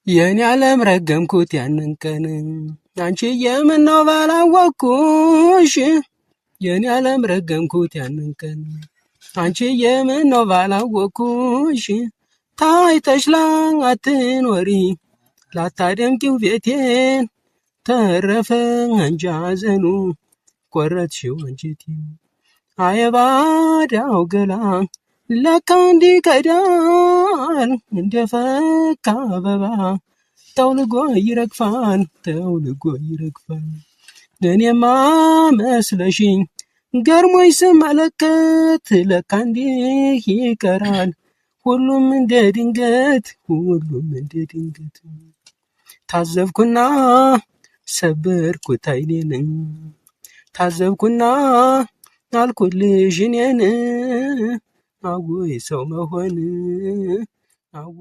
የኔ ዓለም ረገምኩት ያንን ቀን፣ አንቺዬ ምነው ባላወቅኩሽ። የኔ ዓለም ረገምኩት ያንን ቀን፣ አንቺዬ ምነው ባላወቅኩሽ። ታይተሽ ላትኖሪ ላታደምቂው ቤቴን፣ ተረፈ እንጂ ሐዘኑ ቆረጥሽው አንጀቴን። አየባዳው ገላ ለካ እንዲህ ይከዳል፣ እንደ ፈካ አበባ ጠውልጎ ይረግፋል፣ ጠውልጎ ይረግፋል። እኔማ መስለሽኝ ገርሞኝ ስመለከት፣ ለካ እንዲህ ይቀራል ሁሉም እንደ ድንገት፣ ሁሉም እንደ ድንገት። ታዘብኩና ሰበርኩት አይኔን፣ ታዘብኩና አልኩልሽ እኔን፣ አወይ ሰው መሆን።